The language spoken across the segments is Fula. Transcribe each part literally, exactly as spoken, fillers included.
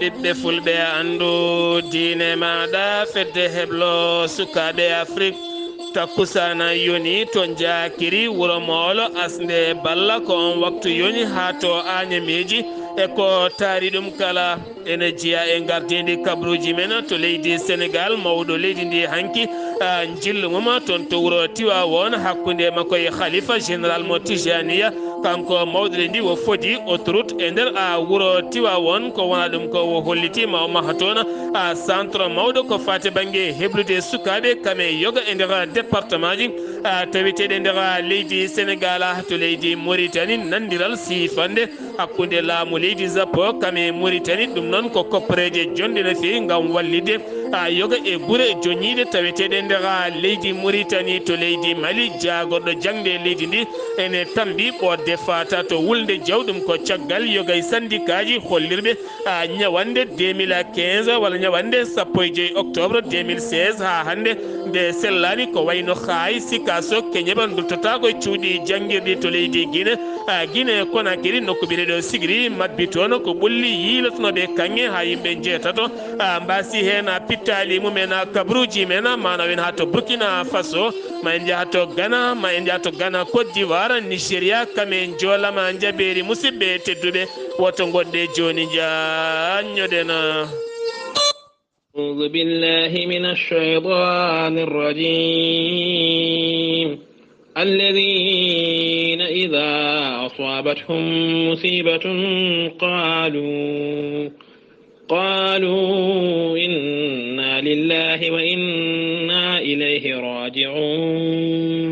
Ɓiɓɓe fulɓe, anndu diine maaɗa. Fedde heblo sukaaɓe Afrik, takkusaana yoni to Njaakiri, wuro Moolo, asnde Balla. Ko on waktu yoni haa to Añameeji e ko taari ɗum kala. Ene jeyaa e ngardiindi kabruuji men to leydi Senegaal, mawɗo leydi ndi hanki, a, njillu mum toon to wuro Tiwaawoon, hakkunde makko e Khalifa Général mo Tijaniya. Kanko mawɗo leydi ndi, o fodi autoroute e nder, a, wuro Tiwaawoon. Ko wona ɗum ko o holliti ma o maha toon, a, centre mawɗo ko faati bannge heblude sukaaɓe kam e yoga e nder département ji, a, taweteeɗe nder leydi Senegaal, a, to leydi Mauritanie, nanndiral siifannde hakkunde laamu leydi Japon kam e Mauritanie. Ɗum noon ko koppareeje jonɗe no feewi ngam wallitde, a, yoga e gure joñiiɗe taweteeɗe nder leydi Mauritanie. To leydi Mali, jaagorɗo jaŋde leydi ndi ene tammbi ɓoodde faata to wulnde jaw. Ɗum ko caggal yoga e sanndikaaji hollirɓe, a, ñawannde deux mille quinze walla ñawannde sappo e joy octobre deux mille seize haa hannde nde sellaani. Ko wayno Xaay, Sikaso, Keñeba, duttotaako e cuuɗi janngirɗi to leydi Gine. A, Gine Konakiri, nokku biyeteeɗo Sigiri, mabbi toon ko ɓulli yiilotonooɓe kaŋŋe haa yimɓe njeetato, a, mbaasi heen, a, pittaali mumen, a, kabruuji men, a, maana wen haa to Burkina Faso, ma en njaha to Ghana, ma en njaha to Ghana, Côte d'Ivoire, Nigeria, kam e njoolama njabeeri. Musidɓe tedduɓe, woto ngonɗe jooni njaanñoɗen. أعوذ بالله من الشيطان الرجيم. الذين إذا أصابتهم مصيبة قالوا، قالوا إنا لله وإنا إليه راجعون.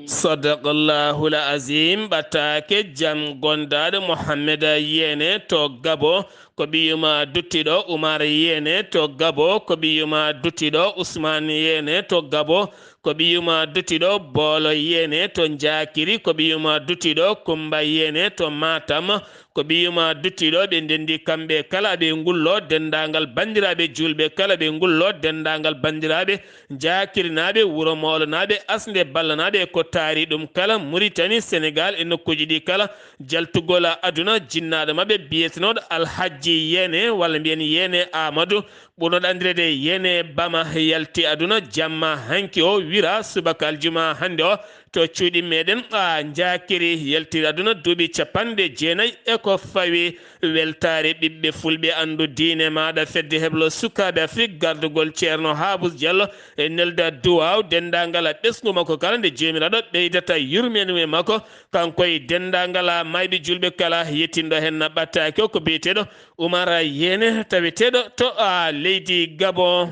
Sadaqallahul Azim. Ɓataake jam, gonndaɗo Mohammed Yene to Gabo, ko ɓiyuma duttiɗo Umar Yene to Gabo, ko ɓiyuma duttiɗo Usman Yene to Gabo, ko ɓiyuma duttiɗo Boolo Yene to Njaakiri, ko ɓiyuma duttiɗo Kumba Yene to Matam, ko ɓiyuma duttiɗo. Ɓe ndenndi kamɓe kala, ɓe ngullo denndaangal banndiraaɓe juulɓe kala, ɓe ngullo denndaangal banndiraaɓe Njaakirinaaɓe, Wuro Moolonaaɓe, Asnde Ballanaaɓe, e ko taari ɗum kala, Muritani, Senegaal, e nokkuuji ɗi kala, jaltugol aduna, jinnaaɗo maɓɓe biyetenooɗo Alhajji Yene, walla mbiyen Yene Aamadu, ɓurnooɗo anndireede Yene Bama, yalti aduna jamma hanki o, wira subaka aljuma hannde o, to cuuɗi meɗen, a, Njaakiri, yaltiri aduna duuɓi capanɗe jeenayi e ko fawi. Weltaare ɓiɓɓe fulɓe, anndu diine maaɗa, fedde heblo sukaaɓe Afrik, gardugol Ceerno Haabus Jallo e nelda duwaaw denndaangal a ɓesngu makko kala, nde Joomiraaɗo ɓeydata yurmeende mum e makko, kanko e denndaangal a maayɓe juulɓe kala. Yettinɗo heen na ɓattaaki o ko biyeteeɗo Umar Yene, taweteeɗo to, a, leydi Gabon.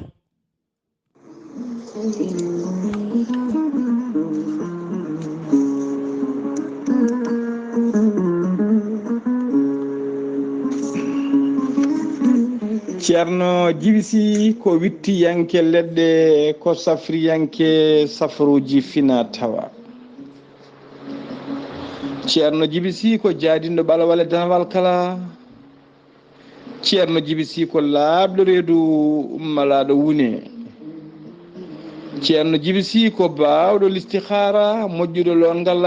Ceerno Jibi Sih ko wittiyanke leɗɗe, ko safriyanke safruuji fina tawa. Ceerno Jibi Sih ko jaadinɗo ɓalawal e danawal kala. Ceerno Jibi Sih ko laaɓɗo reedu, malaaɗo wune. Ceerno Jibi Sih ko baawɗo listihaara, moƴƴuɗo loongal,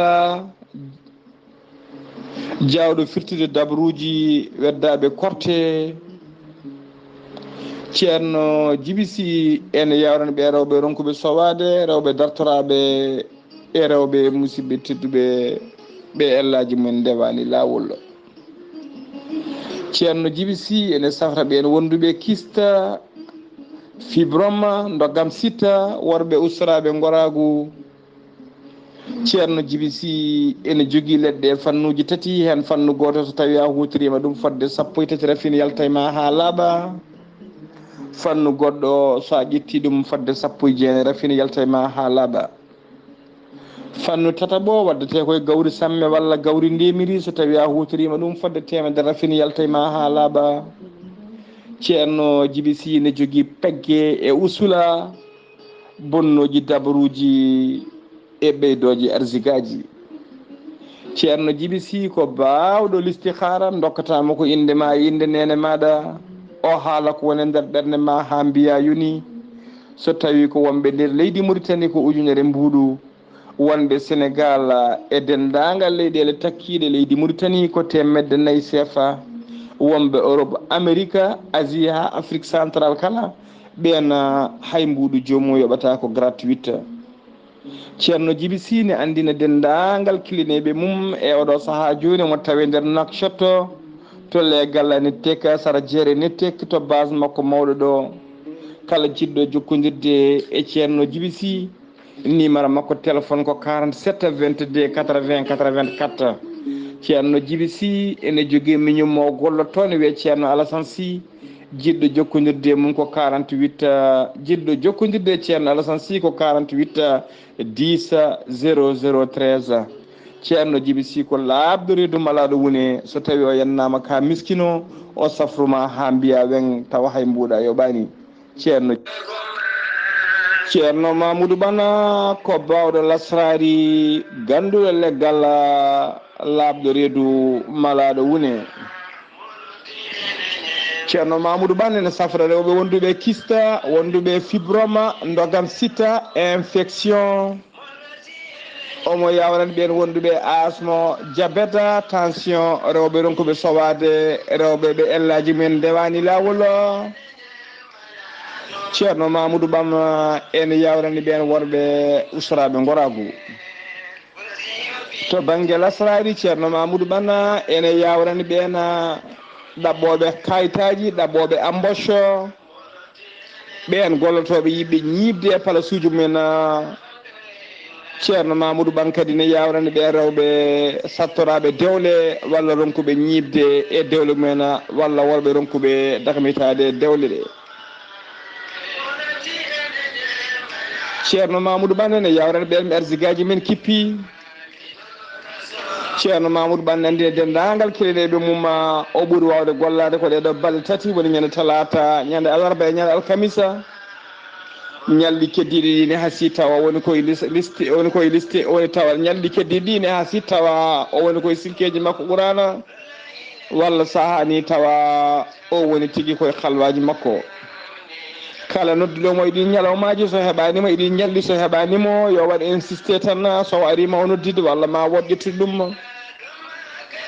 jaawɗo firtude dabruuji weddaaɓe korte. Ceerno Jibi Sih ene yawrani ɓe rewɓe ronkuɓe sowaade, rewɓe dartoraaɓe e rewɓe musidɓe tedduɓe ɓe ellaaji mumen ndewaani laawol. Ceerno Jibi Sih ene safra ɓeen wonduɓe kista, fibroma, ndoggam sitta, worɓe ustoraaɓe ngoraagu. Ceerno Jibi Sih ene jogii leɗɗe e fannuuji tati, heen fannu gooto so tawii a huutoriima ɗum fodde sappo e tati rafin yaltay ma haa laaɓa. Fannu goɗɗo so a ƴettii ɗum fodde sappo e jeenayi rafin yaltay ma haa laaɓa. Fannu tataɓo waddetee ko e gawri samme walla gawri ndemiri, so tawii a huutoriima ɗum fodde teemedere rafin yaltay ma haa laaɓa. Ceerno Jibi Sih ne jogii pegge e usula, bonnooji dabaruuji e ɓeydooji arsigaaji. Ceerno Jibi Sih ko baawɗo listihaara, ndokkataa mo ko innde ma e innde neene maaɗa, o haala ko woni e nder ɓernde ma haa mbiyaa yoni. So tawii ko wonɓe nder leydi Muritani ko ujunere mbuuɗu, wonɓe Senegaal e denndaangal leyɗeele takkiiɗe leydi Muritani ko teemedde nayi seefa, Wonɓe Europe, Amerika, Asie haa Afrique Central kala, ɓeen, ah, hay mbuuɗu joomum yoɓata ko gratuite. Ceerno Jibi Sii ne anndina denndaangal kilineeɓe mum e oɗo sahaa jooni, omo tawe nder Nouakchott, to Les Galles Nittek, sara jeere Nittek, to base makko mawɗo ɗo. Kala jiɗɗo jokkondirde e Ceerno Jibi Sii, numéro makko téléphone ko quarante-sept vingt-deux quatre-vingts quatre-vingt-quatre. Ceerno Jibi Sii ene jogii miñum mo gollotoo, ne wiyee Ceerno Alasan Sii. Jiɗɗo jokkondirde e mum ko quarante-huit, eh, jiɗɗo jokkondirde e Ceerno Alasan Sii ko quarante-huit, eh, dix, zéro zéro treize. Ceerno Jibi Sii ko laaɓɗo reedu malaaɗo wune, so tawii o yennaama ka miskino, o safruma haa mbiya weŋ, tawa hay mbuuɗa yoɓaani. Ceerno, Ceerno Mamudu Bana ko baawɗo lasraari, gannduɗo leggal, laaɓɗo reedu malaaɗo wune. Ceerno Mamudu Bana ene safra rewɓe wonduɓe kista, wonduɓe fibroma, ndogan sita, infection. Omo yawrani ɓeen wonduɓe asmo, jabeta, tension, rewɓe ronkuɓe sowaade, rewɓe ɓe ellaaji mumen ndewaani laawol. Ceerno Mamudu Bana ene yawrani ɓeen worɓe usraaɓe ngoraagu. To bannge lasraari, Ceerno Mamudu Bana ene yawrani ɓeen ɗaɓɓooɓe kayitaaji, ɗaɓɓooɓe ambocho, ɓeen gollotooɓe yiɗɓe ñiiɓde e palasuuji mumen. Ceerno Mamudu Bana kadi ne yawrani ɓe rewɓe sattoraaɓe dewle walla ronkuɓe ñiiɓde e dewle mumen walla worɓe ronkuɓe dakmitaade dewle ɗe. Ceerno Mamudu Bana ne yawrani ɓeen mi arzigaaji men kippi. Ceerno Mamudu Bana nanndi e denndaangal kilineeɓe mum, o ɓuri waawde gollaade ko ɗee ɗoo balɗe tati, woni ñande talaata, ñande alarba e ñande alkamisa. Ñalɗi keddiiɗi ɗi ne haa si tawa woni koye lis-, liste, woni koye liste, woni tawa ñalɗi keddiiɗi ɗi ne haa si tawa o woni koye silkeeji makko Quraana, walla sahaa ni tawa o woni tigi koye halwaaji makko. Kala nodduɗo mo e ɗin ñalawmaaji, so heɓaani mo e ɗin ñalɗi, so heɓaani mo, yo waɗ insisté tan, so o arii ma o noddide walla ma woɗ ƴettude ɗum.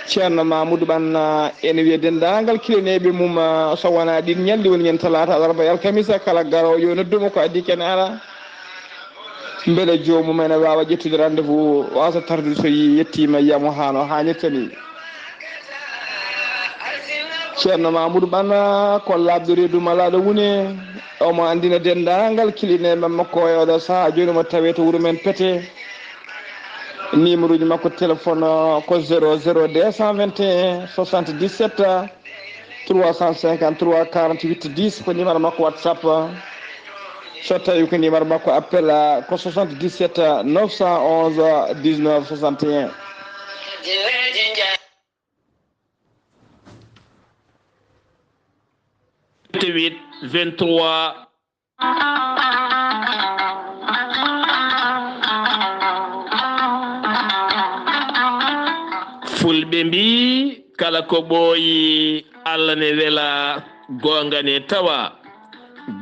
Ceerno Mamudu Bana ene wiya denndaangal kilineeɓe mum, so wonaa ɗin ñalɗi woni ñande talaata, alarba e alkamisa, kala garoowo yo noddu mo ko adii kene alaa. Mbele joomum ene waawa ƴettude rendez-vous, waasa tardude so yi-, yettiima yiya mo haa no haanirta ni. Ceerno Mamudu Bana ko laaɓɗo reedu malaaɗo wune, omo anndina denndaangal kilineeɓe makko e oɗo sahaa jooni mo tawee to wuro men Pete. Numéro ji makko téléphone, uh, ko zéro zéro deux cent vingt et un soixante-dix-sept trois cent cinquante-trois quarante-huit dix, ko numéro makko WhatsApp. So tawi ko numéro makko appel, uh, ko soixante-dix-sept neuf cent onze dix-neuf soixante et un. Huit vingt-trois. Fulɓe mbii, kala ko ɓooyi, Allah ne wela, goonga ne tawa.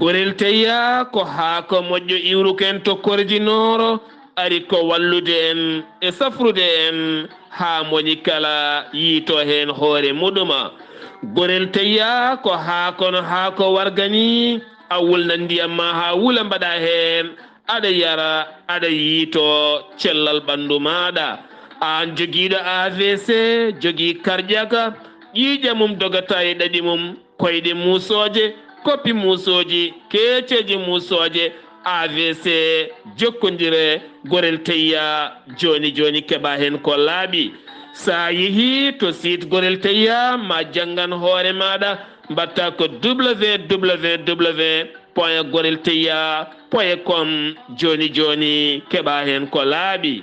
Gorel Teyya ko haako moƴƴo iwruken to Kordi Nooro, ari ko wallude en e safrude en haa moni kala yiito heen hoore muɗuma. Gorel Teyya ko haako no haako warga ni, a wulnan ndiyam ma haa wula mbaɗa heen, aɗa yara, aɗa yiito cellal ɓanndu maaɗa. Aan jogiiɗo A V C, jogii karƴaka, ƴiiƴam mum dogata e ɗaɗi mum, koyɗe muusooje, koppi muusooji, keeceeje muusooje, A V C, jokkondire, Gorel Teyya, jooni jooni keɓa heen ko laaɓi. So a yehii to site Gorel Teyya, ma janngan hoore maaɗa, mbaɗta ko W W W point gorel teyya point com, jooni jooni keɓa heen ko laaɓi.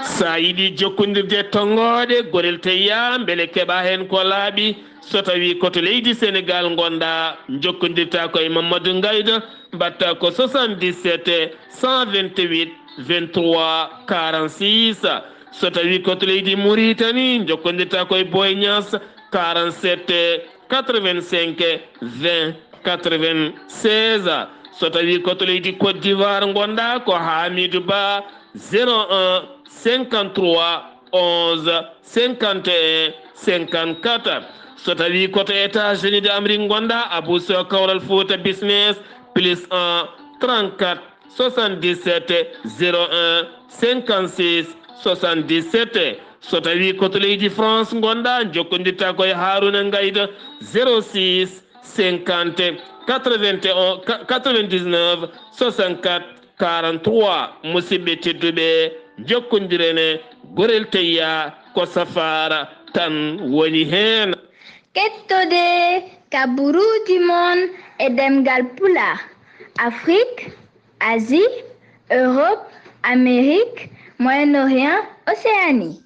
Sa yiɗi jokkondirde e tonngooɗe Gorel Teyya, mbele keɓa heen ko laaɓi, so tawi ko to leydi Senegal ngonɗa, jokkondirta ko e Mamadou Ngaydo, mbaɗta ko soixante-dix-sept cent vingt-huit vingt-trois quarante-six. So tawi ko to leydi Mauritanie, jokkondirta ko e Boy Niass, quarante-sept quatre-vingt-cinq vingt quatre-vingt-seize. So tawi ko to leydi Côte d'Ivoire ngonɗa, ko Hamidou Ba, zéro un cinquante-trois onze, cinquante et un, cinquante-quatre. So tawi ko to États-Unis de Amérique ngonɗa, Abou Sow Kawral Fouta Business, plus un, trente-quatre, soixante-dix-sept, zéro un, cinquante-six, soixante-dix-sept. So tawi ko to leydi France ngonɗa, jokkondirta ko e Harouna Ngaïda, zéro six, cinquante, quatre-vingt-un, quatre-vingt-dix-neuf, soixante-quatre, quarante-trois. Musidɓe tedduɓe, jokkondiren, gorel teyya ko safaara tan woni heen. Kettode kaburuuji mon e ɗemngal Pulaar, Afrik, Asie, Europe, Amérique, Moyen-Orient, Océanie.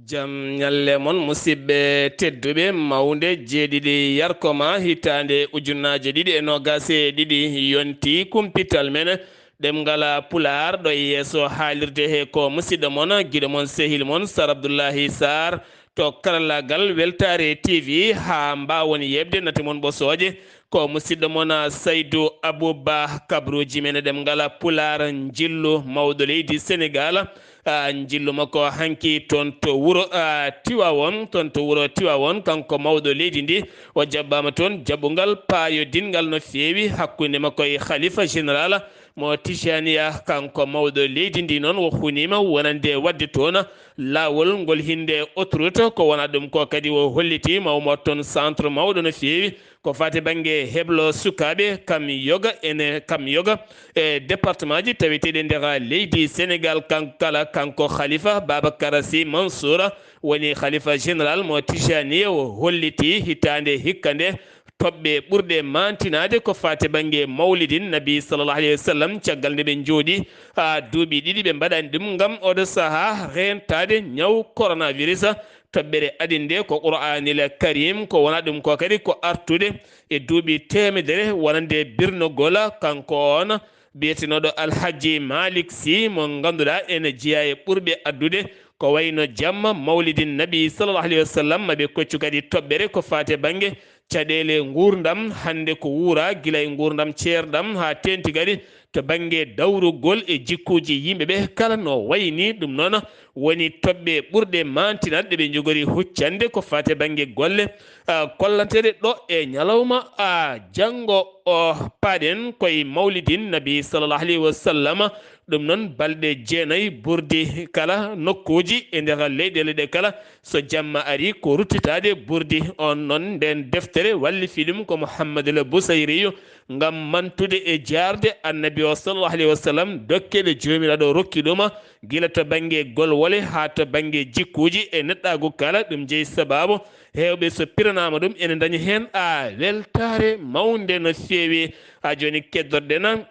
Jam ñalle mon, musidɓe tedduɓe. Mawnde jeeɗiɗi yarkoma hitaande ujunnaje ɗiɗi e noogas e ɗiɗi yonti kumpital men ɗemngal Pulaar ɗo e yeeso haalirde he ko musidɗo mon, giɗo mon, sehil mon, Sar Abdullahi Sarr to karallagal Weltaare T V, haa mbaawon yeɓde nate mon ɓosooje. Ko musidɗo mon, Saydu Abuba, kabruuji men e ɗemngal Pulaar, njillu mawɗo leydi Senegaal. Ah, njillu makko hanki toon to wuro, ah, Tiwaawoon, toon to wuro Tiwaawoon, kanko mawɗo leydi ndi, o jaɓɓaama toon jaɓɓungal paayodinngal no feewi hakkunde makko e Khalifa Général mo Tijaniya. Kanko mawɗo leydi ndi noon, o huniima wonande waɗde toon laawol ngol hinnde autoroute, ko wonaa ɗum ko kadi o holliti ma ummo toon centre mawɗo no feewi ko faati bannge heblo sukaaɓe kam yoga ene kam yoga e département ji taweteeɗi e nder leydi Senegaal. Kan-, kala kanko Khalifa Babacar Sy Mansour woni Khalifa Général mo Tijani, o holliti hitaande hikka nde toɓɓe ɓurɗe maantinaade ko faati bannge Mawlidin Nabi sallallahu alayhi wa sallam, caggal nde ɓe njooɗi haa duuɓi ɗiɗi ɓe mbaɗani ɗum ngam oɗo sahaa reentaade ñaw coronavirus. Toɓɓere adinde ko Qur'aanil Karim, ko wonaa ɗum ko kadi ko artude e duuɓi teemedere wonande birnogol kanko on biyetenooɗo Alhaji Malik Sy, mo ngannduɗaa ene jeyaa e ɓurɓe addude ko wayno jamma Mawlidin Nabi sallallahu alayhi wa sallam, ma ɓe koccu kadi toɓɓere ko faati e bannge caɗeele nguurndam, hannde ko wuuraa gila e nguurndam ceerɗam haa teeŋti kadi to bannge dawrugol e jikkuuji yimɓe ɓe kala no wayni. Ɗum noon woni toɓɓe ɓurɗe maantinaade ɗe ɓe njogori huccande ko faati e bannge golle, ah, kollanteeɗe ɗo e ñalawma, ah, janngo o paaɗen koye Mawlidin Nabi sallallahu alayhi wa sallam. Ɗum noon, balɗe jeenayi burdi kala nokkuuji e nder leyɗeele ɗe kala, so jamma ari ko ruttitaade burdi on noon. Nden deftere wallifi ɗum ko Muhammadul Busayriyu ngam mantude e jaarde Annabi o sallallahu alayhi wa sallam, dokke ɗe Joomiraaɗo rokki ɗum, gila to bannge golwole haa to bannge jikkuuji e neɗɗaagu kala. Ɗum jeyi sabaabu heewɓe so piranaama ɗum ene ndaña heen, a, weltaare mawnde no feewi. A, jooni keddorɗen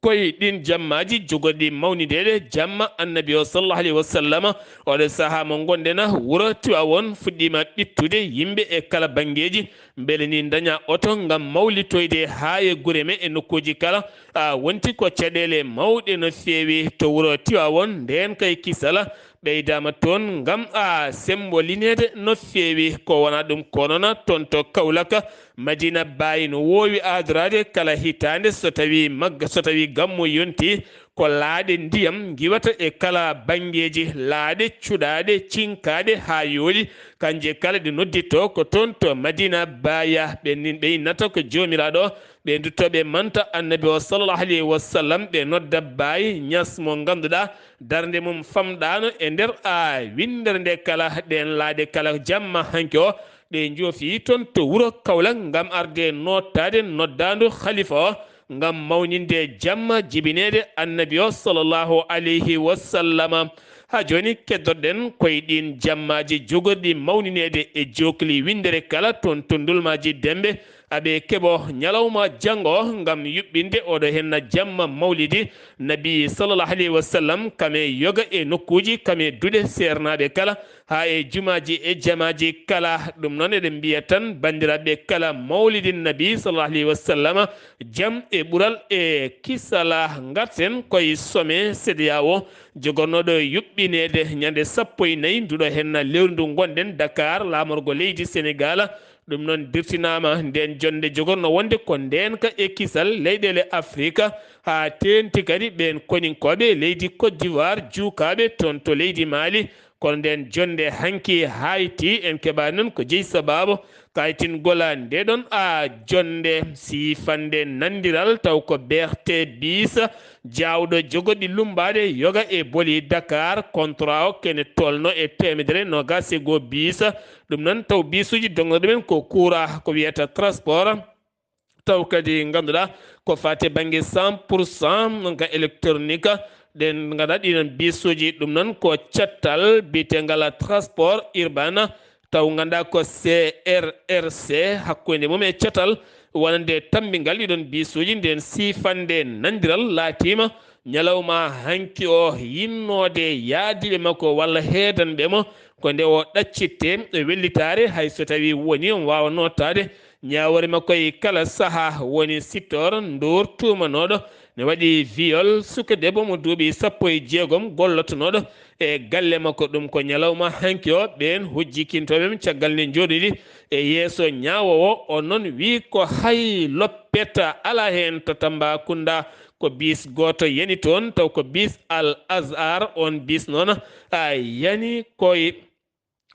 koye ɗin jammaaji jogorɗi mawnindeede jamma Annabi o sallallahu alayhi wa sallam. Oɗo sahaa mo ngonɗen, wuro Tiwaawoon fuɗɗiima ɓittude yimɓe e kala banngeeji. Mbele ni ndaña oto ngam mawlitoyde haa e gure men e nokkuuji kala. A, wonti ko caɗeele mawɗe no feewi to wuro Tiwaawoon. Ndeen kay kisal ɓeydaama toon ngam, a, semmbolineede no feewi. Ko wonaa ɗum ko noon toon to Kawlak, Madina Baay no woowi aadoraade kala hitaande so tawi magga-, so tawi gammu yonti, ko laaɗe ndiyam ngiwata e kala banngeeji, laaɗe cuɗaaɗe, cinkaaɗe haa yooɗi, kanje kala ɗe nodditoo ko toon to Madina Baaya. Ɓe nin-, ɓe innata ko Joomiraaɗo, ɓe nduttoo ɓe manta Annabi o sallallahu alayhi wa sallam, ɓe nodda Baay Ñas mo ngannduɗaa darnde mum famɗaano e nder, a, winndere nde kala, ɗeen laaɗe kala jamma hanki o, ɗe njoofi toon to wuro Kawlak ngam arde nootaade noddaandu Khalifa o ngam mawninde jamma jibineede Annabi o sallallahu alayhi wa sallam. Haa jooni keddorɗen koye ɗiin jammaaji jogorɗi mawnineede e jookli winndere kala toon to ndulmaaji Demmbe. Aɓe keɓo ñalawma janngo ngam yuɓɓinde oɗo henna jamma Mawlidi Nabi sallallahu alayhi wa sallam, kame yoga e nokkuuji, kame duɗe seernaaɓe kala, haa e jumaaji e jamaaji kala. Ɗum noon eɗen mbiya tan banndiraaɓe kala Mawlidin Nabi sallallahu alayhi wa sallam, jam e ɓural e kisala. Ngarten koye sommet CEDEAO jogornooɗo yuɓɓineede ñande sappo e nayi nduɗo henna lewru ndu ngonɗen, Dakar, laamorgo leydi Senegaal. Ɗum noon dirtinaama ndeen jonnde jogorno wonde ko ndeenka e kisal leyɗeele Afrika, haa teeŋti kadi ɓeen koninkooɓe leydi Côte d'Ivoire, juukaaɓe toon to leydi Mali, Kono nden jonnde hanki hayti, en keɓaani noon ko jeyi sabaabu kaytingol nde ɗon a jonnde siifande nanndiral, taw ko B R T bis jaawɗo jogoɗi lummbaade yoga e boli Dakar, contrat o kene tolno e teemedere noogas e goo bis. Ɗum noon taw bisuuji dognooɗo ɗumen ko kuura, ko wiyata transport. Taw kadi ngannduɗaa ko faati bannge cent pour cent ka électronique, ɗen ngannduɗaa ɗiɗon bisuuji, ɗum noon ko cattal biyetengal transport urbain, taw ngannduɗaa ko C R R C, hakkunde mum e catal wonande tammbingal ɗiɗon bisuuji, nden siifande nanndiral laatiima ñalawma hanki o yinnoode yaadiiɓe makko walla heedanɓe mo, ko nde o ɗaccitte e wellitaare, hay so tawii woni on waawa nootaade ñaawoore makko e kala sahaa, woni Sitor Ndour, tuumanooɗo ne waɗi viol suka debbo mo duuɓi sappo e jeegom, gollotonooɗo e galle makko. Ɗum ko ñalawma hanki o ɓeen hujjikintooɓe mo caggal nde njooɗidi e yeeso ñaawoowo. O noon wii ko hay loppeta alaa heen to Tambacounda, ko bis gooto yani toon, taw ko bis Al Azhar. On bis noon a yani koye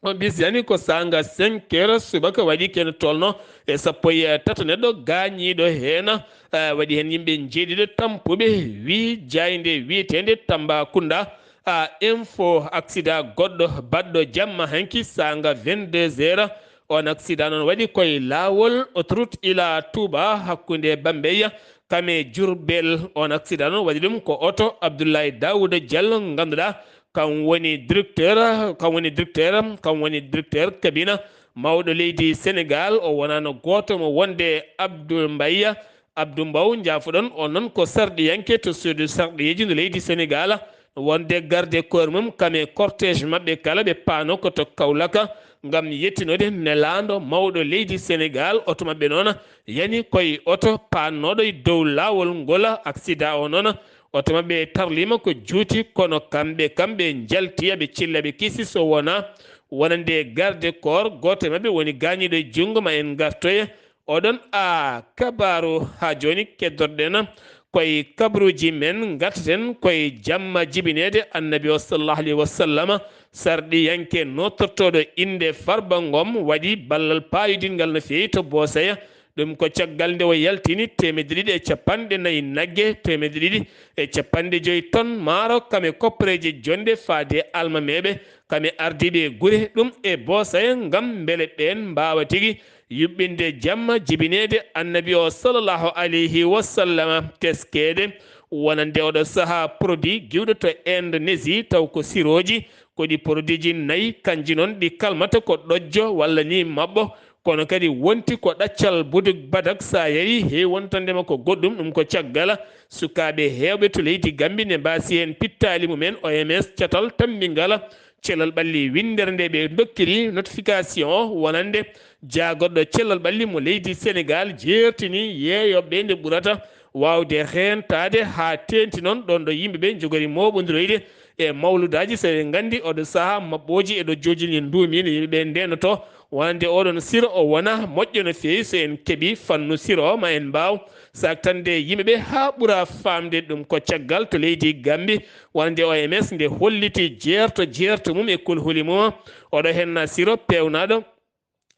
On bis yani ko saanga cinq heures subaka, waɗi kene tolno e sappo e tato neɗɗo gaañiiɗo heen. Eh, waɗi heen yimɓe njeeɗiɗo tampuɓe, wi jaaynde wiyeteende Tambacounda. Ah, info accident goɗɗo baɗɗo jamma hanki saanga vingt-deux heures. On accident noon waɗi koye laawol autoroute ila Touba hakkunde Bambeya kame Diourbel. On accident noon waɗi ɗum ko oto Abdoulaye Daouda Diallo, ngannduɗaa kam woni directeur, kam woni directeur, kam woni directeur cabinet mawɗo leydi Sénégal. O wonano gooto mo wonde Abdoul Mbaye, Abdou Mbow, njaafoɗon. On noon ko sarɗiyanke to suudu sarɗiyeeji ndu leydi Sénégal, wonde garde corps mum kam e cortège maɓɓe kala ɓe paano ko to Kaolack ngam yettinoode nelaanɗo mawɗo leydi Sénégal. Oto maɓɓe noon yani koye oto paannooɗo e dow laawol ngol. Accident o noon, oto maɓɓe tarliima ko juuti, kono kamɓe, kamɓe njalti, aɓe cilla, ɓe kiisi so wonaa wonande garde corps. Gooto e maɓɓe woni gaañiiɗo e junngo, ma en ngartoye oɗon a kabaaru. Haa jooni keddorɗen koye kabaruuji men, ngartaten koye jamma jibineede Annabi o sallallahu alayhi wa sallam. Sarɗiyanke nootortooɗo innde Farba Ngom waɗi ballal paayodingal no feewi to Boosaya. Ɗum ko caggal nde o yaltini teemedde ɗiɗi e capanɗe nayi nagge, teemedde ɗiɗi e capanɗe joyi ton maaro, kame koppareeje jonnde faade almameeɓe, kame ardiiɓe gure ɗum e Boosaya, ngam mbele ɓeen mbaawa tigi yuɓɓinde jamma jibineede Annabi o sallallahu alayhi wa sallama. Teskeede wonande oɗo sahaa produit giwɗo to Indonésie, taw ko sirooji, ko ɗi produitji nayi, kanji noon ɗi kalmata ko ɗojjo walla ni maɓɓo, kono kadi wonti ko ɗaccal buduk badak. Sa yahi heewi wontandema ko goɗɗum, ɗum ko caggal sukaaɓe heewɓe to leydi Gambi ne mbaasi heen pittaali mumen. O M S catal tammbingal cellal ɓalli winndere nde ɓe dokkiri notification o wonande jaagorɗo cellal ɓalli mo leydi Sénégal jeertini yeeyooɓe nde ɓurata waawde heentaade haa teenti noon ɗoon ɗo yimɓe ɓe njogori mooɓondiroyde e mawludaaji. So eɗen nganndi oɗo sahaa maɓɓooji e ɗo joojini nduumi no yimɓe ɓe ndeenotoo, wonande oɗon siro o wona moƴƴo no feewi. So en keɓi fannu siro o ma en mbaaw saktande yimɓe ɓe haa ɓura faamde. Ɗum ko caggal to leydi Gambi wonande O M S nde holliti jeerto jeerto mum e kulhuli mum. Oɗo henna siro peewnaaɗo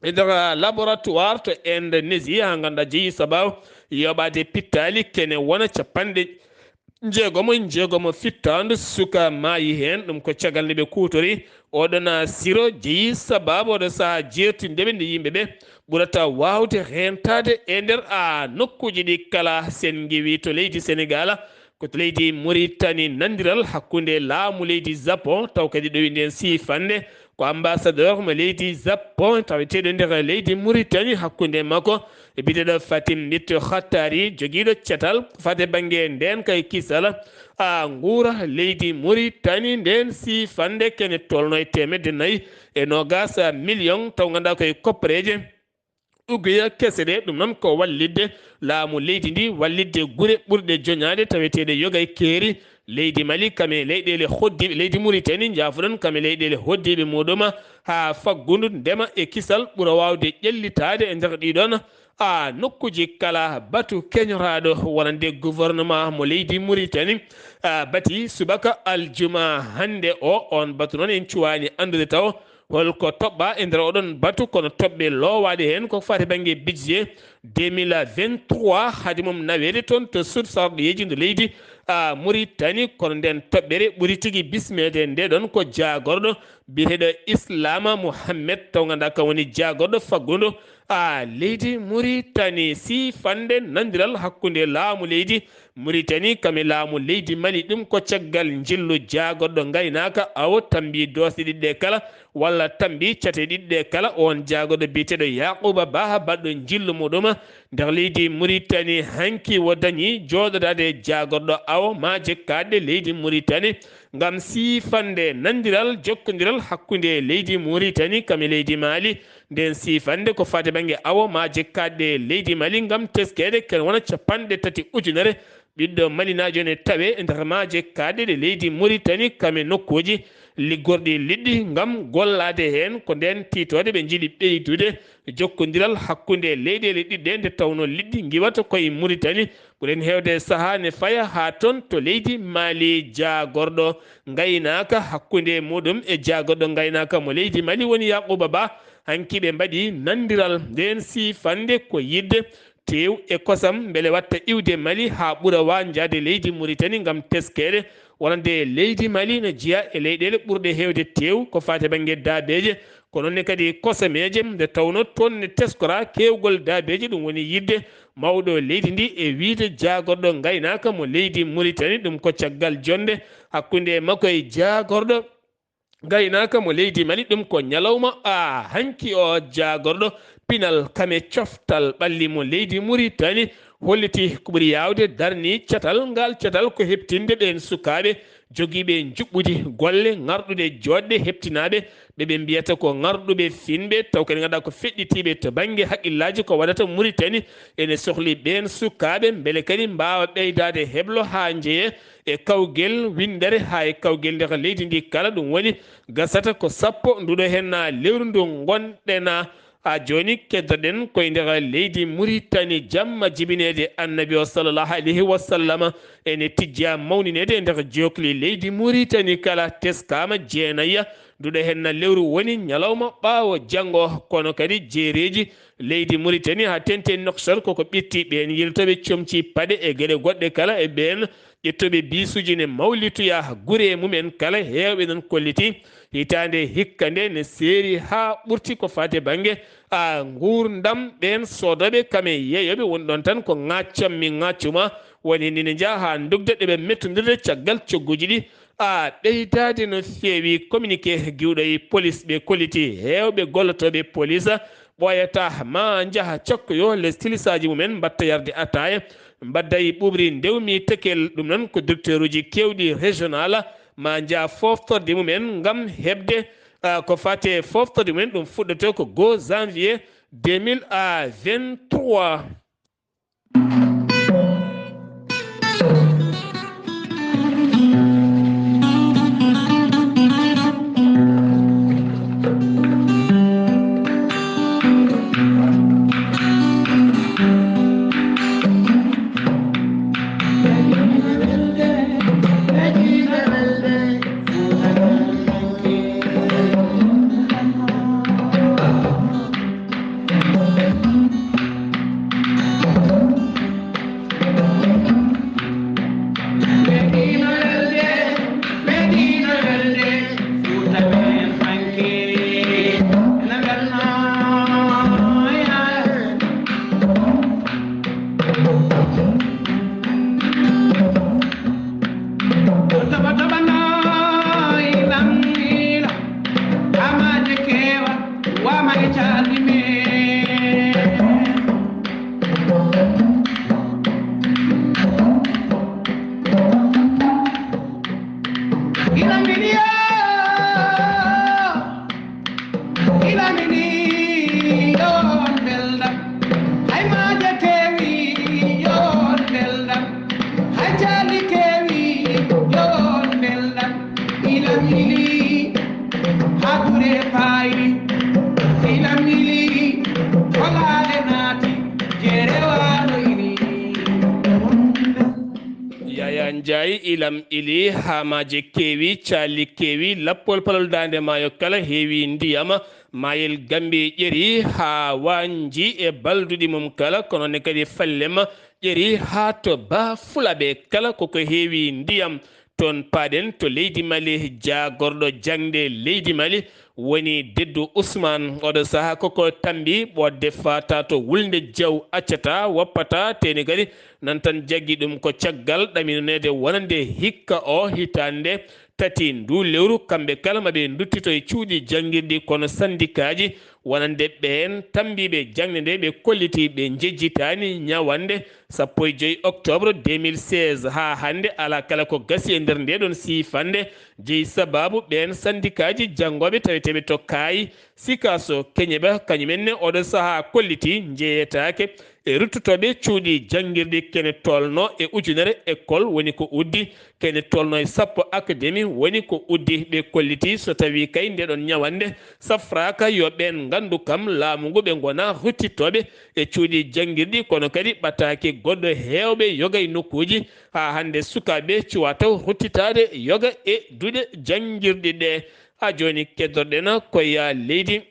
e nder laboratoire to Indonésie, haa ngannduɗaa jeyi sabaabu yoɓaade pittaali kene wona capanɗe njeegomo e njeegomo fittaandu suka maayi heen. Ɗum ko caggal nde ɓe kuutori oɗon siro jeyi sabaabu oɗo sahaa jeertinde ɓe nde yimɓe ɓe ɓurata waawde heentaade e nder a nokkuuji ɗi kala. Sen ngiwi to leydi Senegaal, ko to leydi Muritani, nanndiral hakkunde laamu leydi Japon, taw kadi ɗowi nden siifannde ko ambassadeur mo leydi Japon taweteeɗo nder leydi Muritani, hakkunde makko e biyeteeɗo Fatim Mbitto Khattari, jogiiɗo catal faade bannge ndeenka e kisal a nguura leydi Muritani. Nden siifannde kene tolno e teemedde nayi e noogas million, taw ngannduɗaa koye koppareeje uguya kese ɗe. Ɗum noon ko wallitde laamu leydi ndi, wallitde gure ɓurɗe joñaade taweteeɗe yoga e keeri leydi Mali, kam e leyɗeele hoɗdiiɓe leydi Muritani, njaafoɗon, kam e leyɗeele hoɗdiiɓe muɗum, haa faggudu ndema e kisal ɓura waawde ƴellitaade e nder ɗiɗon a nokkuuji kala batu keñoraaɗo wonande gouvernement mo leydi Mauritanie, a bati subaka aljuma hannde o. On batu noon en cuwaani anndude taw holko toɓɓa e nder oɗon batu, kono toɓɓe loowaaɗe heen ko fati bannge budget deux mille vingt-trois, hade mum naweede toon to sud sarɗiyeeji ndu leydi, a, Mauritanie. Kono nden toɓɓere ɓuri tigi bismeede nde ɗon ko jaagorɗo biyeteeɗo Islama Mohammed, taw ngannduɗaa kam woni jaagorɗo faggudu, a, leydi Mauritanie. Sifande nandiral hakkunde laamu leydi Mauritanie kam e laamu leydi Mali, ɗum ko caggal njillu jaagorɗo ngaynaaka awo tambi doosɗe ɗiɗi ɗe kala, walla tambi cate ɗiɗi ɗe kala. On jaagorɗo biyeteeɗo Yakuba Baha baɗɗo njillu muɗum nder leydi Mauritanie hanki wo dañi jooɗodaade jaagorɗo awo maaje kaaɗɗe leydi Mauritanie ngam siifande nandiral jokkondiral hakkunde leydi Mauritanie kam e leydi Mali. Nden siifande ko fati bannge awo maaje kaaɗɗe leydi Mali ngam teskeede ken wona capanɗe tati ujunere ɓiɗɗo malinaajo ne tawe e nder maaje kaaɗɗe ɗe leydi Mauritanie kam e nokkuuji liggorɗi liɗɗi ngam gollaade heen. Ko nden tiitoode ɓe njiɗi ɓeydude jokkondiral hakkunde leyɗeele ɗiɗɗe nde tawno liɗɗi ngiwata koye Mauritanie. Ɓuren heewde sahaa ne faya haa toon to leydi Mali, jaagorɗo ngaynaaka hakkunde muɗum e jaagorɗo ngaynaaka mo leydi Mali woni Yakuba Ba. Hanki ɓe mbaɗi nandiral nden siifande ko yiɗde teew e kosam mbele watta iwde Mali haa ɓura waanjaade leydi Mauritanie ngam teskeede wonande leydi Mali no jeyaa e leyɗeele ɓurɗe heewde teew ko faati bannge daabeeje, ko noon ne kadi kosameeje, nde tawno toon ne teskora keewgol daabeeje, ɗum woni yiɗde mawɗo leydi ndi e wiyde jaagorɗo ngaynaaka mo leydi Mauritanie, ɗum ko caggal jonnde hakkunde makko e jaagorɗo ngaynaaka mo leydi Mali, ɗum ko ñalawma a hanki o jaagorɗo pinal kam e coftal ɓalli mo leydi Mauritanie holliti ko ɓuri yaawde darni catal ngal. Catal ko heɓtinde ɓeen sukaaɓe jogiiɓe njuɓɓudi golle ŋarɗuɗe joɗɗe heɓtinaaɓe ɓe ɓe mbiyata ko ŋarɗuɓe finɓe, taw kadi ngannduɗaa ko feɗɗitiiɓe to bannge haqqillaaji ko waɗata Mauritanie. Ene sohli ɓeen sukaaɓe mbele kadi mbaawa ɓeydaade heblo haa njeyee e kawgel winndere haa e kawgel nder leydi ndi kala. Ɗum woni gasata ko sappo nduɗo heen na lewru ndu ngonɗen a jooni. Keddoɗen koye nder leydi Mauritanie, jamma jibineede Annabi o sallallahu alayhi wa sallam ene tijja mawnineede e nder jookli leydi Mauritanie kala teskaama jeenayya nduɗo heen na lewru woni ñalawma ɓaawo janngo, kono kadi jeereeji leydi Mauritanie haa teŋti e Nouakchott koko ɓitti ɓeen yiltooɓe comci paɗe e geɗe goɗɗe kala e ɓeen ƴettooɓe biisuuji ne mawlitoya gure mumen kala. Heewɓe nan kolliti hitaande hikka nde ne seeri haa ɓurti ko faati bannge a nguurndam ɓeen soodooɓe kam e yeeyooɓe woni ɗoon tan ko ŋaaccam mi ŋaaccuma woni ni ne njaha haa ndogda ɗeɓe mettondirde caggal cogguuji ɗi a ɓeydaade no feewi. Communiqué giwɗo e police ɓe kolliti heewɓe gollotooɓe police ɓooyata ma njaha cakkoyo les tilisaaji mumen mbatta yarde ataaya mbadda e ɓuuɓri ndewmi tekel. Ɗum noon ko directeur uji keewɗi régional ma njaha foftorde mumen ngam heɓde a ko faate foftorde mumen. Ɗum fuɗɗoto ko goo janvier deux mille vingt-trois. Jaayi ilam ili, haamaaji keewi, caali keewi, lappol palol daande maayo kala heewi ndiyam. Maayel Gammbi ƴeri haa waanji e balduɗi mum kala, kono ne kadi fallem ƴeri haa to Ba Fulɓe kala koko heewi ndiyam. Toon paaɗen to leydi Mali, jaagorɗo jaŋde leydi Mali woni Deddu Usmaan. Oɗo sahaa koko tambi ɓoodde faata to wulnde jaw accata, woppata, teeni kadi nan tan jaggi ɗum ko caggal ɗaminoneede wonande hikka o hitaande tati ndu lewru, kamɓe kala maɓe nduttito e cuuɗi janngirɗi kono sandikaaji wonande ɓeen tambiiɓe jaŋde nde ɓe kolliti ɓe njejjitaani ñawannde sappo e joy octobre deux mille seize haa hannde alaa kala ko gasi e nder nde ɗon siifannde. Jeyi sabaabu ɓeen sandikaaji janngooɓe taweteeɓe to Kaayi, Sikaaso, Keñeɓa, kañum en ne oɗo sahaa kolliti njeyetaake e ruttotooɓe cuuɗi janngirɗi kene tolno e ujunere école woni ko uddi, kene tolno e sappo académie woni ko uddi. Ɓe kolliti so tawii kay nde ɗon ñawannde safraaka yo ɓeen nganndu kam laamu ngu ɓe ngona ruttittooɓe e cuuɗi janngirɗi, kono kadi ɓataake goɗɗo heewɓe yoga e nokkuuji. Haa hannde sukaaɓe cuwa taw ruttitaade yoga e duɗe janngirɗi ɗe. Haa jooni keddorɗen koye leydi,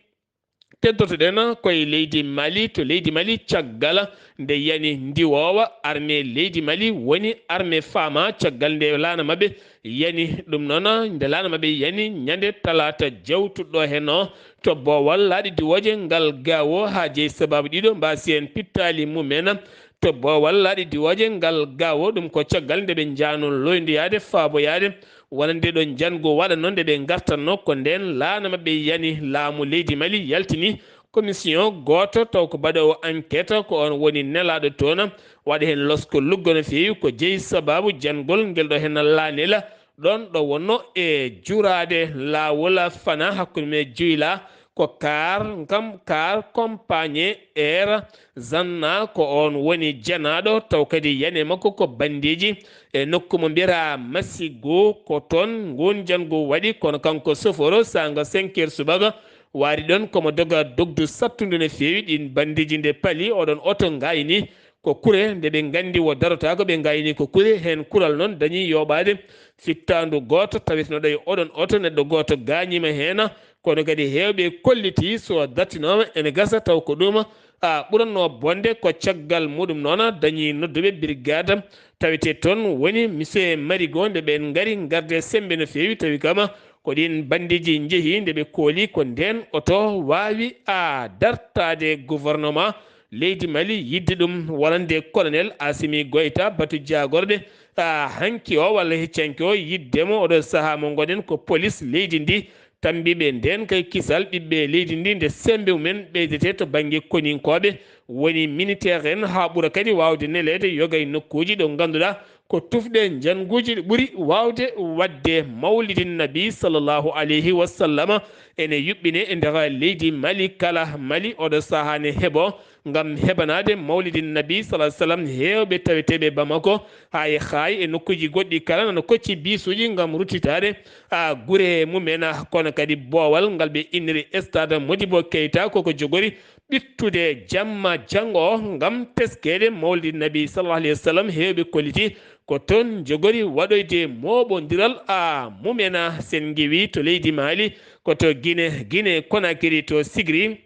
keddortoɗen koye leydi Mali. To leydi Mali, caggal nde yani ndiwoowa armée leydi Mali woni armée faama, caggal nde laana maɓɓe yani ɗum noon, nde laana maɓɓe yani ñande talaata jawtuɗo heen o to boowal laaɗe diwooje ngal Gaawo, haa jeyi sabaabu ɗiɗo mbaasi heen pittaali mum en. To boowal laaɗe diwooje ngal Gaawo, ɗum ko caggal nde ɓe njaano loyndoyaade, faaboyaade, wonande ɗo njanngu waɗatnoo nde ɓe ngartatnoo, ko ndeen laana maɓɓe yani laamu leydi Mali yaltini commission gooto taw ko baɗoowo enquête, ko oon woni nelaaɗo toon, waɗa heen losko luggo no feewi, ko jeyi sabaabu janngol ngel ɗo heen laanel, ɗoon ɗo wonnoo e juraade laawol fana hakkunde mum e Juyla, ko kaar, kam kaar compagnie Air Zanna, ko oon woni janaaɗo, taw kadi yani e makko ko bandeeji e nokku mo mbiyataa Masigo, ko toon nguun janngu waɗi, kono kanko soforo saanga cinq heures subaka waari ɗoon komo doga dogdu sattundu no feewi, ɗiin bandeeji nde pali, oɗon oto ngaayni ko kure, nde ɓe nganndi wo darotaako, ɓe ngaayni ko kure, heen kural noon dañii yooɓaade fittaandu gooto, tawetnoo ɗo e oɗon oto, neɗɗo gooto gaañiima heen, kono kadi heewɓe kolliti so dattinooma ene gasa taw ko ɗum, a, ɓurannoo bonde, ko caggal muɗum noon dañii nodduɓe brigade, tawetee toon woni monsieur Marigo, nde ɓeen ngari, ngarde semmbe no feewi, tawi kama ko ɗiin bandeeji njehii, nde ɓe kooli ko ndeen oto waawi, a, dartaade gouvernement leydi Mali, yiɗde ɗum wonande colonel Assimi Goïta, batu jaagorɓe, a, hanki o walla hecci hanki o, yiɗde mo oɗo sahaa mo ngoɗen ko police leydi ndi, tambiiɓe ndeen kay kisal ɓiɓɓe leydi ndi, nde semmbe mumen ɓeydetee to bannge koninkooɓe, woni militaire en, haa ɓura kadi waawde neleede yoga e nokkuuji ɗo ngannduɗaa ko tufɗe njannguuji ɗi ɓuri waawde waɗde mawlidin nabi sallallahu alayhi wa sallama ene yuɓɓine e nder leydi Mali kala. Mali oɗo sahaa ne heɓo ngam heɓanaade mawlidin nabi sallallahu alayhi wa sallam heewɓe taweteeɓe Bamako, haa e Xaay e nokkuuji goɗɗi kala nana kocci biisuuji ngam ruttitaade, a, gure mumen, kono kadi boowal ngal ɓe inniri stade Modibo Keita koko jogori ɓittude jamma janngo o ngam teskeede mawlidi nabi sallallahu alayhi wa sallam, heewɓe kolliti ko toon jogori waɗoyde mooɓondiral a mumena. Sen ngewi to leydi Mali, ko to Gine, Gine Konakiri to Sigri,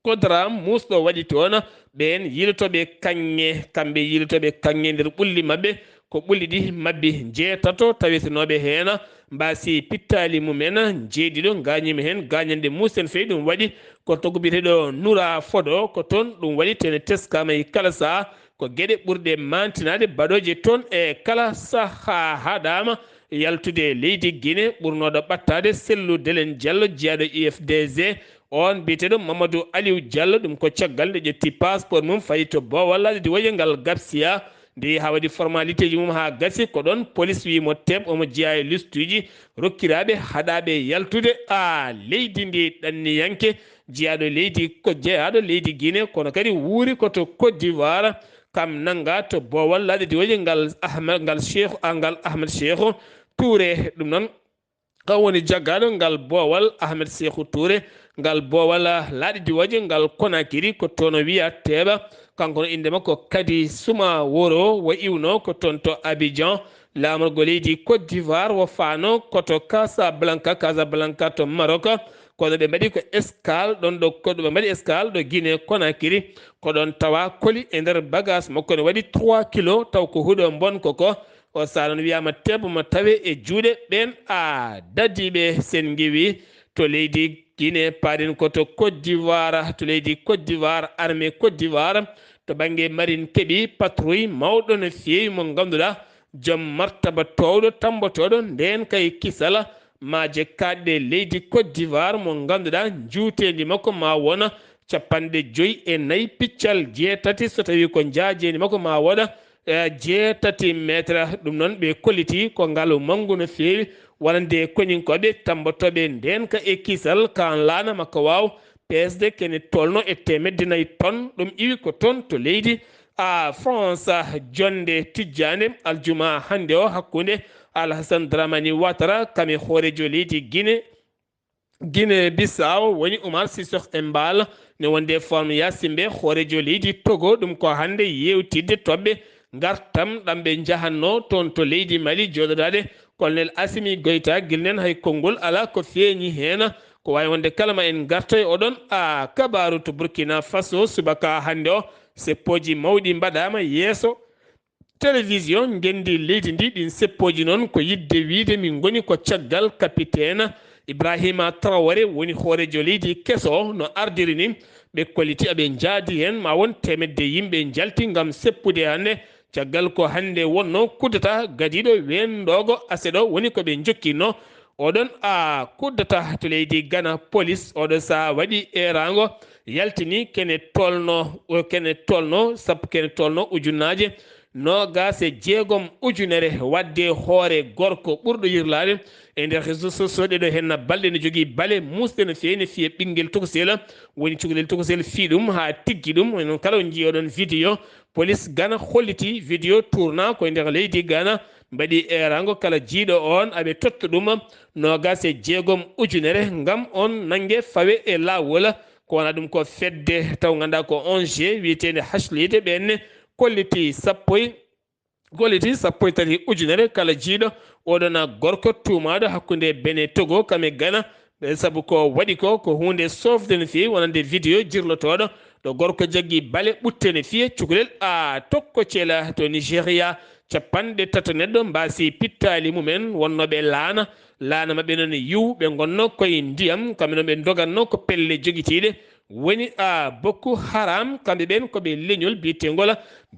ko daraam muusɗo waɗi toon. Ɓeen yiilotooɓe kaŋŋe, kamɓe yiilotooɓe kaŋŋe nder ɓulli maɓɓe, ko ɓulli ɗi mabbi njeetato tawetenooɓe heen, mbaasi pittaali mumen, njeeɗiɗo ngaañiima heen gaañanɗe muusen feewi. Ɗum waɗi ko to ko biyeteeɗo Nura Fodo, ko toon ɗum waɗi, tene teskaama e kala sahaa, ko geɗe ɓurɗe maantinaade baɗooje toon e kala sahaa. Haɗaama yaltude leydi Gine, ɓurnooɗo ɓattaade Sellu Delen Diallo, jeyaaɗo U F D G, oon biyeteeɗo Mamadou Aliou Diallo, ɗum ko caggal nde ƴetti passeport mum, fayi to boowal laaɗe diwooje ngal Gabsiya, nde yehi haa waɗi formaliteeji mum haa gasi, ko ɗoon police wii mo teep, omo jeyaa e listuuji rokkiraaɓe haɗaaɓe yaltude a leydi ndi. Ɗanniyanke jeyaaɗo leydi, ko jeyaaɗo leydi Gine, kono kadi wuuri ko to Côte d'Ivoire, kam nanngaa to boowal laaɗe diwooje ngal Ahmed, ngal Cheikh, a, ngal Ahmed Cheikh Touré. Ɗum noon, kam woni jaggaaɗo ngal boowal Ahmed Cheikhou Touré, ngal boowal laaɗe diwooje ngal Conakry, ko toon o wiyaa teeɓa. Kanko no innde makko Kadi Suma Woro, o iwnoo ko toon to Abidjan, laamorgo leydi Côte d'Ivoire wo faano ko to Casablanca, Casablanca to Maroc. Kono ɓe mbaɗi ko escale ɗon ɗo, ko ɓe mbaɗi escale ɗo Guinée Conakry. Ko ɗon tawa koli e nder bagage makko ne waɗi trois kilo, taw ko huɗo mbonko ko. O saaha noon wiyaama tebbo mo tawe e juuɗe ɓeen a dadiiɓe sen ngiwi to leydi Guinée, paaɗen ko to Côte d'Ivoire, to leydi Côte d'Ivoire, armée Côte d'Ivoire, to bannge marine keɓi patrouille mawɗo no feewi mo ngannduɗaa joom martaba toowɗo tammbotooɗo ndeen kay kisal maaje kaaɗɗe leydi Côte d'Ivoire mo ngannduɗaa njuuteendi makko ma wona capanɗe joyi e nayi piccal jeetati, so tawii ko njaajeendi makko ma woɗa, eh, jeetati meetre. Ɗum noon ɓe kolliti ko ngalu manngu no feewi, wonande koñinkooɓe tammbotooɓe ndeenka e kisal kaan laana makko waaw peesde kene tolno e teemedde nayi ton. Ɗum iwi ko toon to leydi a France, jonnde tijjaande aljuma hannde o hakkunde Alhassane Dramani Ouattara kam e hooreejo leydi Guinée, Guinée Bissau woni Umar Sissoco Embaló, ne wonde forme yasimbe hooreejo leydi Togo. Ɗum ko hannde yeewtidde toɓɓe ngartam ɗam ɓe njahatno toon to leydi Mali jooɗodaade Colonel Assimi Goïta. Gilnen hay konngol alaa ko feeñi heen. Ko waawi wonde kala ma en ngartoy oɗon a kabaaru to Burkina Faso subaka hannde o, seppooji mawɗi mbaɗaama yeeso télévision ngenndi leydi ndi. Ɗin seppooji noon ko yiɗde wiyde min ngoni ko caggal kapiteena Ibrahima Traoré woni hooreejo leydi keso o no ardiri ni. Ɓe kolliti aɓe njaadi heen ma won teemedde yimɓe njalti ngam seppude hannde caggal ko hannde wonno kuddata gadiiɗo weenndoogo aseɗo woni ko ɓe njokkitno. Oɗon a kuddata to leydi Gana, polis oɗo saha waɗi eeraango yaltini kene tolno, kene tolno sab kene tolno ujunnaaje noogaas e jeegom ujunere waɗde hoore gorko ɓurɗo yirlaade e nder réseaux sociaux ɗeɗo henna balɗe ne jogii bale muusɗe no feewi ne fiye ɓinngel tokosel woni cukalel tokosel fii ɗum haa tiggi ɗum. Noon kala on njii oɗon vidéo, polis Gana holliti vidéo tourna ko e nder leydi Gana, mbaɗi eeraango kala jiiɗo on aɓe totta ɗum noogaas e jeegom ujunere ngam on nannge fawe e laawol. Ko wona ɗum ko fedde taw ngannduɗaa ko O N G wiyeteende Haslide ɓenne kolliti sappo e, kolliti sappo e tati ujunere kala jiiɗo oɗona gorko tuumaaɗo hakkunde Bene Togo kam e Gana. Ɓe sabu ko waɗi ko ko huunde soofde no feewi wonande vidéo jirlotooɗo ɗo gorko jaggi bale ɓutte no fiye cukalel a tokko cela to Nigeria. Capanɗe tato neɗɗo mbaasi pittaali mumen wonnooɓe laana. Laana maɓɓe noon yiw ɓe ngonno koye ndiyam kamɓe noon ɓe ndogatno ko pelle jogitiiɗe woni a Boko Haram. Kamɓe ɓeen ko ɓe leñol biyeteengol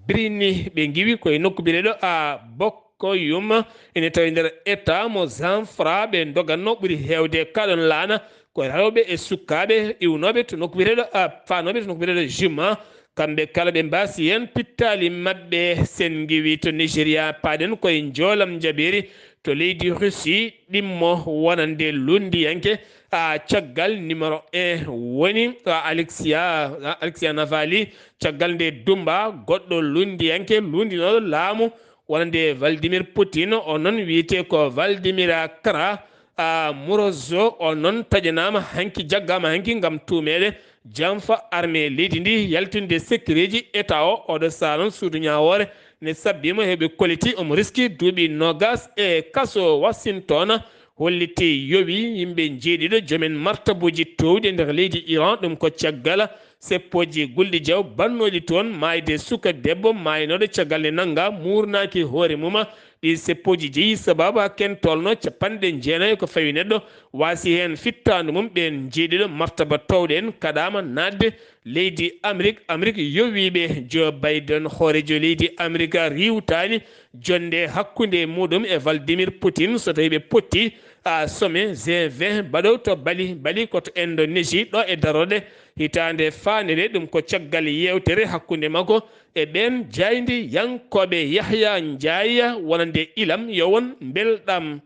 Birini ɓe ngiwi koye nokku biyeteeɗo a Boko Yum ene tawi nder état mo Zamfara. Ɓe ndogatno ɓuri heewde kaɗon laana ko rewɓe e sukkaaɓe iwnooɓe to nokku biyeteeɗo a faanooɓe to nokku biyeteeɗo Juma. Kamɓe kala ɓe mbaasi heen pittaali maɓɓe. Sen ngiwi to Nigeria paaɗen koye njoolam njabeeri to leydi Russie ɗimmo wonande lunndiyanke a caggal numéro un woni a Alexia, a Alexia Navalny. Caggal nde dumba goɗɗo lunndiyanke lunndinooɗo laamu wonande Vladimir Poutine, on noon wiyetee ko Vladimir Kara a Morozo, on noon taƴanaama hanki, jaggaama hanki ngam tuumeede janfa armée leydi ndi yaltinde sekkireeji état o. Oɗo saha noon suudu ñaawoore ne sabbiima heɓe koliti omo riski duuɓi noogaas e kaso Washington. Holliti yowi yimɓe njeeɗiɗo joomen martabuuji toowɗi e nder leydi Iran. Ɗum ko caggal seppooji gulɗi jaw bannooɗi toon maayde suka debbo maaynooɗo caggal nde nannga muurnaaki hoore mum. Ɗi seppooji jeyi sababu haa ken tolno capanɗe jeenayi ko fawi neɗɗo waasi heen fittaandu mum. Ɓeen njeeɗiɗo martaba toowɗo en kaɗaama naatde leydi Amrik. Amrik yowiiɓe Joe Biden hooreejo leydi Amrik riiwtaani jonnde hakkunde muɗum e Vladimir Putin so tawii ɓe potti a sommet G vingt baɗow to Bali. Bali ko to Indonésie ɗo e darorɗe hitaande faanere. Ɗum ko caggal yeewtere hakkunde makko e ɓeen jaayndiyankooɓe. Yahya Njaay wonande ilam yo won mbelɗam.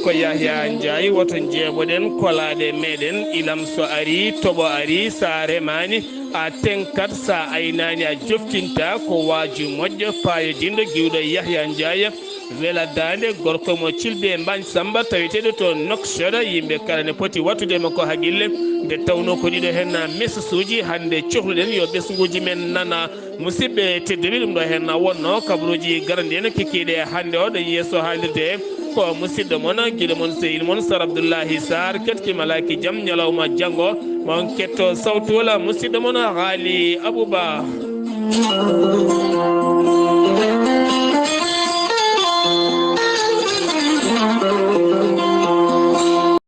Ko Yahya Ndiaye, woto njeeɓoɗen kolaaɗe meɗen. Ilam so ari, toɓo ari, sa remaani, a tenkat, sa aynaani, a joftinta. Ko waaju moƴƴo, paayodinɗo, giwɗo Yahya Ndiaye. Wela daande, gorko mo Cilbe Mbañ Samba, taweteeɗo to Nouakchott. Yimɓe kala ne poti wattude mo ko haqille, nde tawno ko ɗiɗo hen message uji hannde cohluɗen yo ɓesnguuji men nana. Musidɓe tedduɓe, ɗum ɗo hen wonno kabaruuji garanɗi en kikiiɗe hannde o. Ɗo yeeso haalirde ko musidɗo mon, sehil mon, Sar Abdoullahi Sarr, keɗki malaaki jam ñalawma janngo. Mon ketto sawtu wala musidɗo mon Haali Abouba.